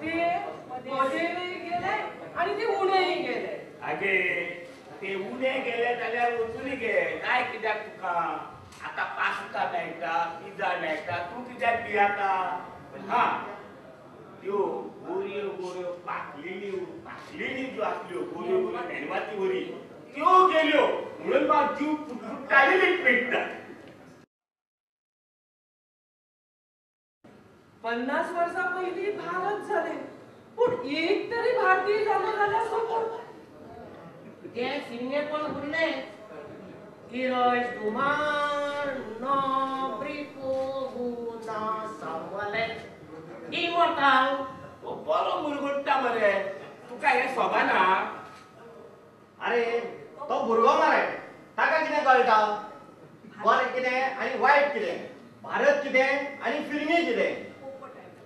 ते मदेरय गेले आनी ते उणेय गेले. आगे ते उणे गेले जाल्यार वचून गे काय कित्याक तुका आतां पास्ता मेळटा, पिझ्झा मेळटा, तूं कित्याक भियेता? हा त्यो गोऱ्यो गोऱ्यो पाकलेल्यो पाकलेली ज्यो आसल्यो गोऱ्यो गोऱ्यो मेणवाती वरी त्यो गेल्यो म्हणून म्हाका जीव फुटफुट्टाली पेट्टा. 50 वर्सां पयलीं भारत जालें, पूण एक तरी भारतीय जालो जाल्यार सोपो. ते फिरंगेपण उरलें. गिरज दुमार नोब्रिकोगुना सावले इमोर्टल. तो बरो मुरगुट्टा मरे, तुका हें सोबाना? अरे तो भुरगो मरे, ताका कितें कळटा बरें कितें आनी वायट कितें, भारत कितें आनी फिरंगी कितें.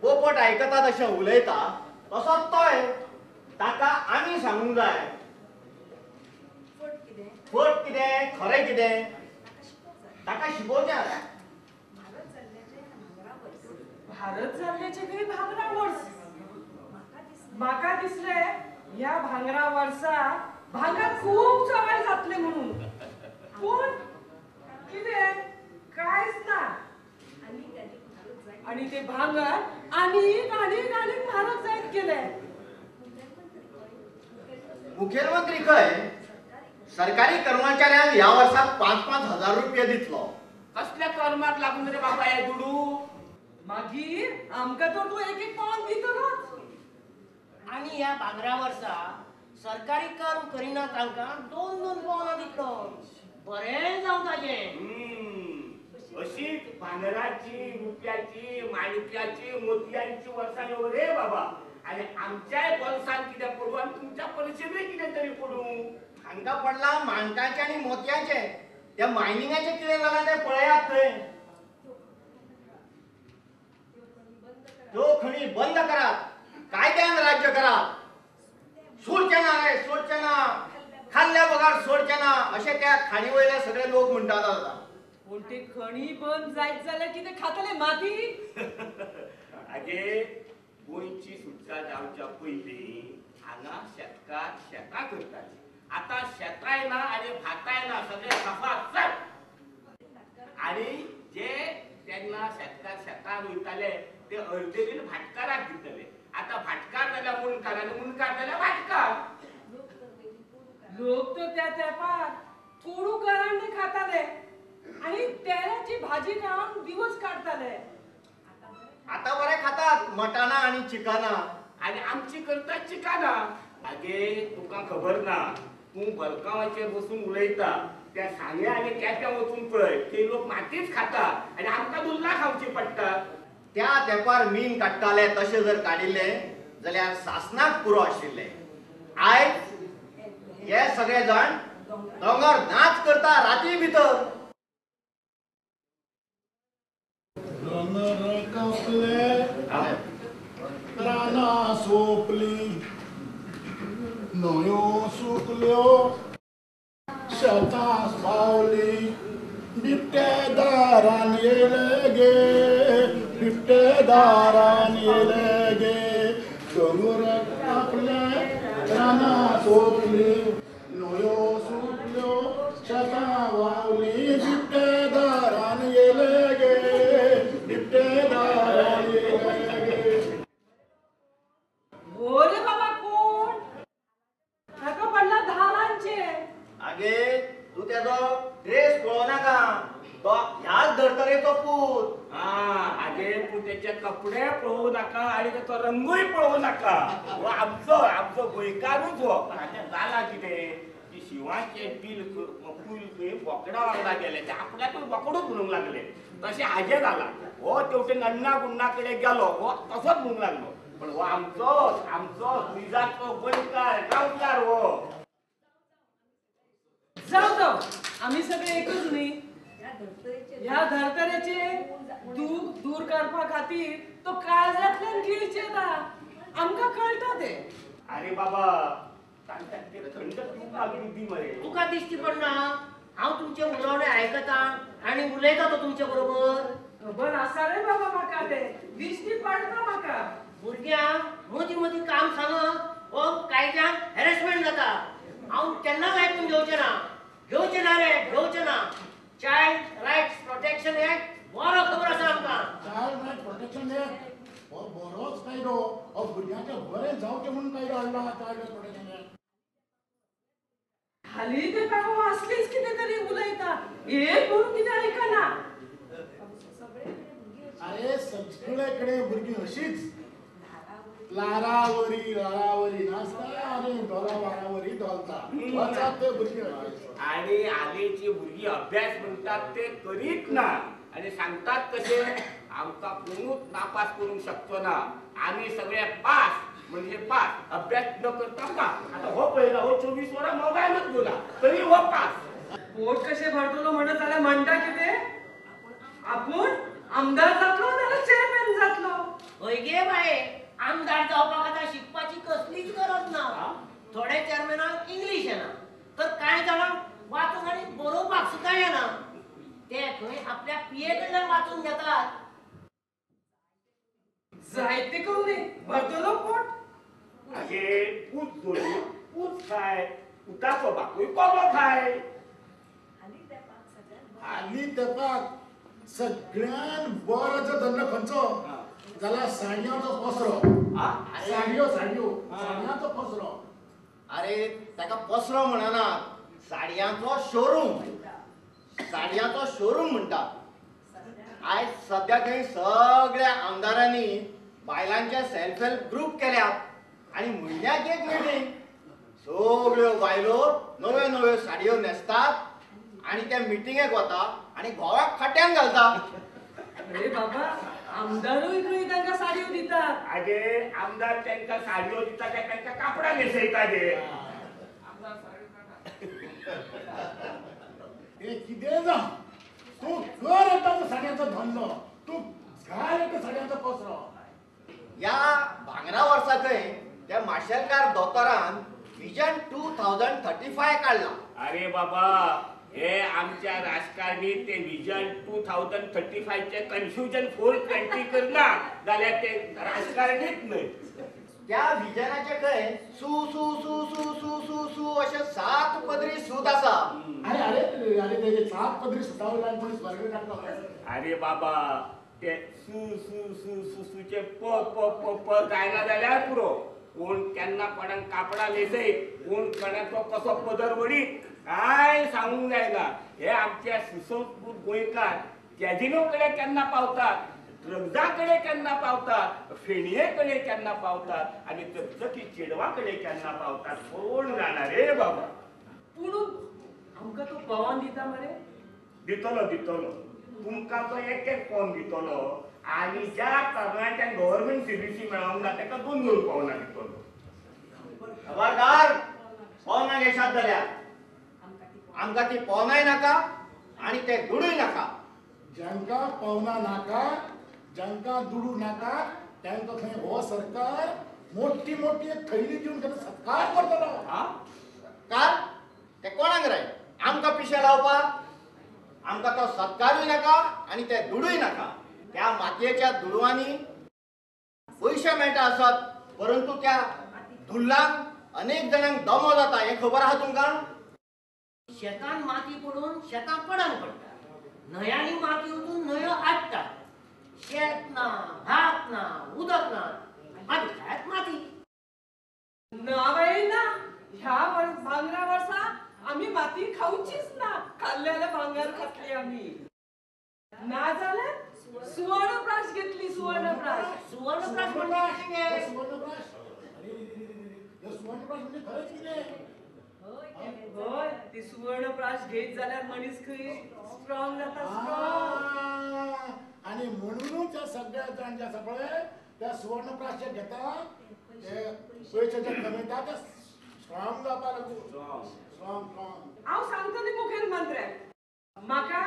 पोपट आयकता तशें उलयता तसोच तोय. ताका आमी सांगूंक जाय फट कितें खरें कितें, ताका शिकोवचें. भारत जाल्ल्याचें खंय भांगरा वर्स. म्हाका दिसलें ह्या भांगरा वर्सा भांगर खूब सवाय जातलें म्हणून, पूण कितें कांयच ना. आनी ते भांगर आनीक आनीक आनीक म्हारग जायत गेले. मुखेलमंत्री खंय सरकारी कर्मचाऱ्यांक ह्या वर्साक 5-5 हजार रुपये दितलो. कसल्या कर्माक लागून रे बाबा हे दुडू? मागीर आमकां तर तूं एक एक पावन दितलोच. आनी ह्या भांगरा वर्सा सरकारी कर्म करिना तांकां 2-2 पावनां दितलो. बरें जावं ताजें. अशीच भांगराची, रुपयाची, माणक्याची, मोतयांची वर्सां येवं रे बाबा. आनी आमच्याय बोल्सान कितें पडूं आनी तुमच्या परिशेनूय कितें तरी पडूं. हांकां पडलां माणकाचें आनी मोतयांचें. त्या मायनिंगाचें कितें जालां तें पळयात थंय. त्यो खणी बंद करात, कायद्यान राज्य करात. सोडचें ना रे, सोडचें ना, खाल्ल्या बगर सोडचें ना अशें त्या खाणी वयले सगळे लोक म्हणटात आतां. पूण ती खणी बंद जायत जाल्यार कितें खातले माती? आगे गोंयची सुटका जावच्या पयलीं हांगा शेतकार शेतां करताले. आतां शेतांय ना आनी भातांय ना, सगळे सफाचट. आनी जे तेन्ना शेतकार शेतां रोयताले ते अर्दे बीन भाटकाराक दितले. आतां भाटकार जाल्यार मुंडकार आनी मुंडकार जाल्यार भाटकार. लोक तर त्या तेंपार कोडू करंड खाताले आनी तेलाची भाजी खावन दिवस काडटाले. आतां बरें खातात मटणां आनी चिकनां. आनी आमची करतात चिकनां. आगे तुका खबर ना, तूं बलकांवाचेर बसून उलयता. त्या सांग्या आनी केप्यां वचून पळय, ते लोक मातीच खाता आनी आमकां दुल्लां खावची पडटा. त्या तेंपार मीन काडटाले तशें जर काडिल्लें जाल्यार सासणाक पुरो आशिल्लें. आयज हे सगळे जाण दोंगर नाच करता राती भितर. दोंगर कापले, रानां सोंपली, न्हंयो सुकल्यो, शेतां पावली, बिबटे दारान येयले गे, बिबटे दारान येयले गे. दोंगर कापले, रानां सोंपली, न्हंयो सुकल्यो, शेतां व्हांवली, बिबटे दारान येयले गे, बिबटे दारान येयले गे. हो रे बाबा कोण ताका पडला धारांचेर. आगे तूं तेजो ड्रेस पळोवं नाका, तो ह्याच धर्तरेचो पूत. आगे पूण तेचे कपडे पळोवं नाका आनी तेचो रंगूय पळोवं नाका. हो आमचो आमचो गोंयकारूच हो. पण आतां जालां कितें की शिंवाचें बील पूल खंय बोकडा वांगडा गेलें, ते आपल्याकूय बोकडूच म्हणूंक लागले. तशें हाजें जालां. हो तेवटेन अण्णा गुण्णा कडेन गेलो, हो तसोच म्हणूंक लागलो. पण हो आमचोच आमचो निजाचो गोंयकार गांवकार हो. जावं जावं, आमी सगळे एकूच न्ही. ह्या धर्तरेचे दूख दूर करपा खातीर तो काळजांतल्यान गिळचें ना, आमकां कळटा तें. अरे बाबा तांकां थंड पिवपाक दी मरे. तुका दिश्टी पडना हांव तुमचें उलोवणें आयकता आनी उलयता तो तुमचे बरोबर. खबर आसा रे बाबा म्हाका, तें दिश्टी पडटा म्हाका. भुरग्यांक मदीं मदीं काम सांगप हो कायद्यान हॅरेसमेंट जाता. हांव केन्नाच आयकून घेवचें ना, घेवचें ना रे, घेवचें ना. चायल्ड रायट्स प्रोटेक्शन एक्ट बरो खबर आसा आमकां. चायल्ड रायट्स प्रोटेक्शन एक्ट हो बरोच कायदो, हो भुरग्यांचें बरें जावचें म्हणून कायदो हाडला चायल्ड रायट्स प्रोटेक्शन एक्ट. हालीं तेका असलीच कितें तरी उलयता, एक म्हणून कितें आयकना. अरे सगळे कडेन भुरगीं अशीच लारावरी लारावरी नाचता आनी डोला वारावरी डोलता, वचात ते भुरगीं. आनी हालींची भुरगीं अभ्यास म्हणटात ते करीत ना आनी सांगतात कशें आमकां कोणूच नापास करूंक शकचो ना, आमी सगळे पास म्हणजे पास, अभ्यास न करता पास. आतां हो पळयला हो 24 वरां मोबायलूच घेवना तरी हो पास. पोट कशें भरतलो म्हणत जाल्यार म्हणटा कितें, आपूण आमदार जातलो नाल्यार चेअरमॅन जातलो. हय गे बाये, आमदार जावपाक आतां शिकपाची कसलीच गरज ना. थोड्या चेअरमॅनाक इंग्लीश येना तर कांय जाणांक वाचूंक आनी बरोवपाक सुद्दां येना, ते खंय आपल्या पिये कडल्यान वाचून घेतात. जायते करूं न्ही भरतलो पोट. आगे पूत जोडी पूत खाय, पुताचो बापूय कोबो खाय. हालीं तेंपाक सगळ्यान बरो जो धंदो खंयचो जाल्यार साडयांचो पसरो. साडयो साडयो साडयांचो पसरो. अरे ताका पसरो म्हणना, साडयांचो शोरूम, साडयांचो शोरूम म्हणटात. आयज सद्या थंय सगळ्या आमदारांनी बायलांचे सेल्फ हेल्प ग्रूप केल्यात आनी म्हयन्याक एक मिटींग. सगळ्यो बायलो नव्यो नव्यो साडयो न्हेसतात आनी त्या मिटिंगेक वता आनी घोवाक खाट्यान घालता. अरे बाबा, आमदारूय खंय तांकां साडयो दितात. आगे आमदार तांकां साडयो दिता काय तांकां कापडां न्हेसयता गे. हे कितें जावं, तूं कर एकदां साडयांचो धंदो, तूं घाल एकदां साडयांचो पसरो. ह्या भांगरा वर्सा खंय त्या माशेलकार दोतोरान विजन 2035 काडला. अरे बाबा, हे आमच्या राजकारणी ते विजन 2035 चे कन्फ्युजन 420 करना जाल्यार ते राजकारणीच न्हय. त्या विजनाचे खंय सू सू सू सू सू सू सू अशे 7 पदरी सूत आसा. अरे अरे अरे तेजे 7 पदरी सुता वयल्यान कोणी स्वर्ग काडलो. अरे बाबा, ते सू सू सू सू सूचे प प प प जायना जाल्यार पुरो. कोण केन्ना कोणाक कापडां न्हेसयत, कोण कोणाचो कसो पदर वडीत काय सांगूंक जायना. हे आमच्या सुसंस्कृत गोंयकार कॅजिनो कडेन केन्ना पावतात, ड्रग्जा कडेन केन्ना पावतात, फेणये कडेन केन्ना पावतात आनी चकचकी चेडवा कडेन केन्ना पावतात कोण जाणा रे बाबा. पूण आमकां तो पवन दिता मरे. दितलो दितलो, तुमकां तो एक एक पवन दितलो आनी ज्या तरणाट्यांक गव्हर्मेंट सर्विसी मेळोंक ना ताका 2 2 पवनां दितलो. खबरदार, पवनां घेशात जाल्यार आमकां ती पवनाय नाका आनी ते दुडूय नाका. जांकां पवनां नाका, जांकां दुडू नाका, तांकां खंय हो सरकार मोठी मोठी एक थैली दिवन तांकां सत्कार करतलो. सत्कार ते कोणाक रे? आमकां पिशे लावपाक? आमकां तो सत्कारूय नाका आनी ते दुडूय नाका. त्या मातयेच्या दुडवांनी पयशे मेळटा आसत, परंतु त्या धुल्लांक अनेक जाणांक दमो जाता हें खबर आसा तुमकां? शेतान माती पडून शेतां पडन पडटा, न्हंयांनी माती वचून न्हंयो आडटा. शेत ना, भात ना, उदक ना, माती खायत माती ना बाई ना. ह्या भांगरा वर्सा आमी माती खावचीच ना, खाल्ल्याले भांगर खातली आमी. ना जाल्यार सुवर्णप्राश घेतली. सुवर्णप्राश सुवर्णप्राश म्हणजे सुवर्णप्राश. सुवर्णप्राश म्हणजे खरेंच कितें? हय, ती सुवर्णप्राश घेत जाल्यार मनीस खंय स्ट्रॉंग जाता, स्ट्रॉंग. आनी म्हणूनच त्या सगळ्या जाण जे आसा पळय त्या सुवर्णप्राश जे घेता ते पयशे जे कमयता ते स्ट्रॉंग जावपा लागून. Strong strong. हांव सांगतलें मुखेलमंत्र्याक, म्हाका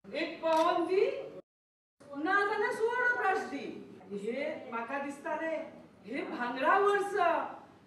एक पवन दी ना जाल्यार सुवर्णप्राश दी. हे म्हाका दिसता रे, हे भांगरा वर्स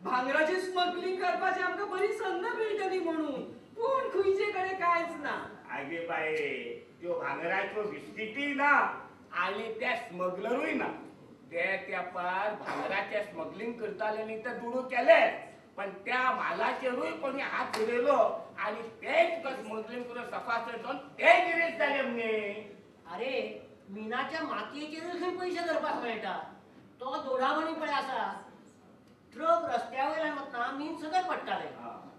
भांगराची स्मगलिंग करपाची आमकां बरी संद मेळटली म्हणून, पूण खंयचे कडेन कांयच ना. आगे बाये, त्यो भांगराच्यो बिस्किटी ना आनी त्या स्मगलरूय ना. ते त्या पार भांगराचे स्मगलिंग करताले न्ही ते दुडू केले, पण त्या मालाचेरूय कोणी हात फिरयलो आनी ते तुका स्मगलिंग करून सफासद जावन ते गिरेस्त जाले मगे. अरे मिनाच्या मातयेचेरूय खंय पयशे करपाक मेळटा. तो दोडामणी पळय आसा, ट्रक रस्त्या वयल्यान वतना मीन सकयल पडटाले,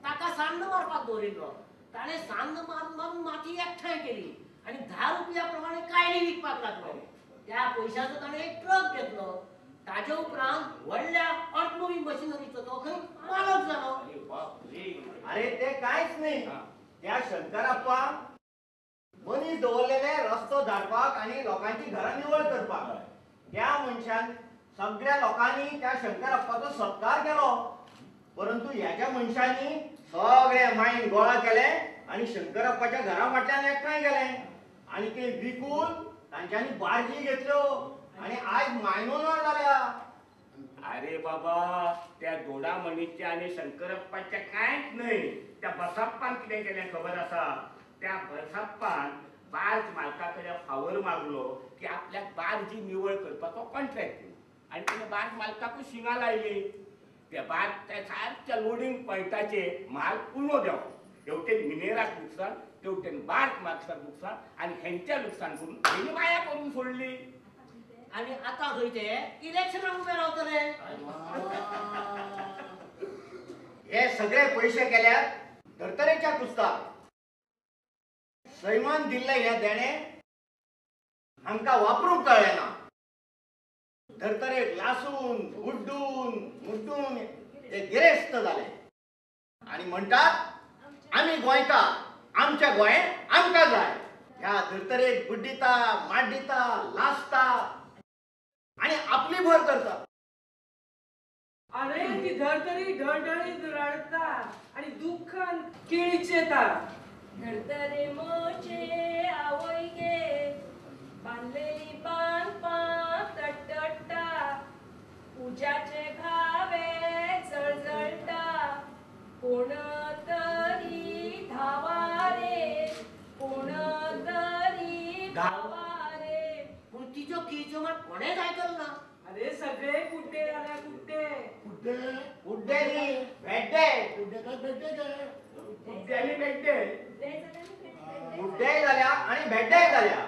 ताका सान्न मारपाक दवरिल्लो. ताणें सान्न मारून मारून माती एकठांय केली आनी 10 रुपया प्रमाणे कायली विकपाक लागलो. त्या पयशाचो ताणें एक ट्रक घेतलो. ताजे उपरांत व्हडल्या अर्थ मुव्हिंग मशिनरीचो तो खंय मालक जालो. अरे ते कांयच न्ही, त्या शंकराप्पा मनीस दवरलेले रस्तो धाडपाक आनी लोकांची घरां निवळ करपाक. त्या मनशान सगळ्या लोकांनी त्या शंकराप्पाचो सत्कार केलो, परंतु ह्याच्या मनशांनी सगळे मायन गोळा केले आनी शंकराप्पाच्या घरा फाटल्यान एकठांय गेले आनी ते विकून तांच्यांनी बार्जी घेतल्यो आनी आयज मायनोनर जाल्या. अरे बाबा, त्या दोडामणीच्या आनी शंकरप्पाच्या कांयच न्हय, त्या बसाप्पान कितें केलें खबर आसा? त्या बसाप्पान बार्ज मालका कडेन फावर मागलो की आपल्याक बार्जी निवळ करपाचो कॉन्ट्रॅक्ट दिवन, आनी तेणें बार्ज मालकाकूच शिंगां लायली. त्या बार्ज त्या सारक्या लोडींग पॉयंटाचेर माल उणो देंवलो. हेवटेन मिनेराक लुकसाण, तेवटेन बार्ज मालकाक लुकसाण आनी हेंच्या लुकसाण करून हेणी माया करून सोडली. आनी आतां खंय ते इलेक्शनाक उबे रावतले. हे सगळे पयशे केल्यात धर्तरेच्या कुस्तार. सैमान दिल्लें हें देणें आमकां वापरूंक कळ्ळें ना. धर्तरेक लासून उड्डून मुड्डून ते गिरेस्त जाले आनी म्हणटात आमी गोंयकार, आमच्या गोंय आमकां जाय. ह्या धर्तरेक बुड्डिता, माड्डिता, लासता आनी आपली भर करता. अरे ती धर्तरी ढळढळीत रडता आनी दुख्खान किळीच येता. धर्तरे मोचे आवय गे, बांदलेली बांदपां तटतट्टा, उज्याचे घावे जळजळटा, कोण तरी धावा रे, कोण तरी धावा रे. पूण तिच्यो किळच्यो मात कोणेच आयकल ना. अरे सगळे कुड्डे जाल्या, कुड्डे कुड्डे कुड्डे न्ही, भेड्डे. कुड्डे काय भेड्डे काय? कुड्डे आनी भेड्डे, कुड्डेय जाल्या आनी भेड्डेय जाल्या.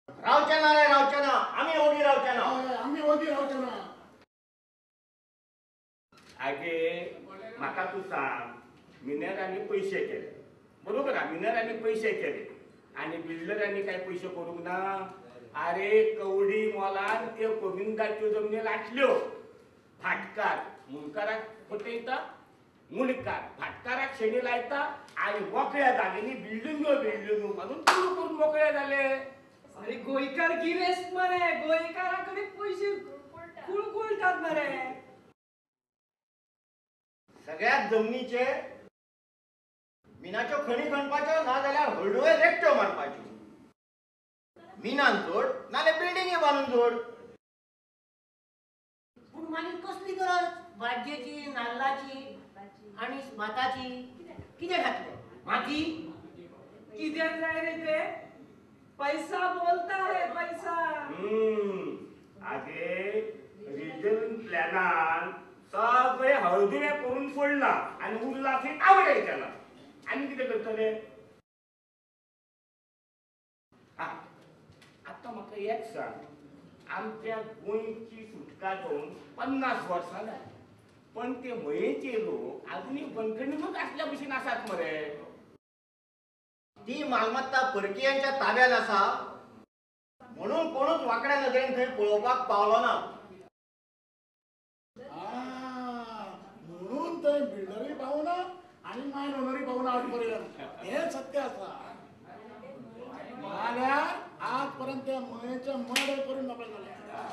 रावचे ना रे, रावचे ना, आमी ओगी रावचे ना, आमी ओगी रावचे ना. आगे म्हाका तूं सांग, मिनेरांनी पयशे केले बरोबर आहा, मिनेरांनी पयशे केले आनी बिल्डरांनी काय पयशे करूंक ना? अरे कवडी मोलान त्यो गोविंदाच्यो जमनी लाटल्यो. भाटकार मुंडकाराक फटयता, मुंडकार भाटकाराक शेणी लायता आनी मोकळ्या जाग्यांनी बिल्डिंगो बिल्डिंगो मारून सुरू करून मोकळे जाले. अरे गोंयकार गिरेस्त मरे, गोंयकारा कडेन पयशे कुळकुळटात मरे. सगळ्यात जमनीचे मिनाच्यो खणी खणपाच्यो ना जाल्यार हळडुवे रेट्ट्यो मारपाच्यो. मिनान जोड नाल्यार बिल्डिंगे बांदून जोड. पूण मागीर कसली गरज भाजयेची, नाल्लाची आनी भाताची? कितें खातले माती? कित्याक जाय रे ते? पैसा बोलता है, पैसा. आगे रिजन प्लॅनान सगळे हळदुवे करून सोडला आनी उरला थंय तावडे केला. आनी कितें करतले? आतां म्हाका एक सांग, आमच्या गोंयची सुटका जावन 50 वर्सां जाली, पण ते मयेचे लोक आजुनूय बंदखणीनूच आसल्या भशेन आसात मरे. ती मालमत्ता परकीयांच्या ताब्यात आसा म्हणून कोणूच वांकड्या नदरेन थंय पळोवपाक पावलो ना. म्हणून थंय बिल्डरूय पावना आनी मायन ओनरूय पावना आजपर्यंत. हें सत्य आसा. जाल्यार आजपर्यंत त्या मयेचे मर्डर करून मोकळे जाले.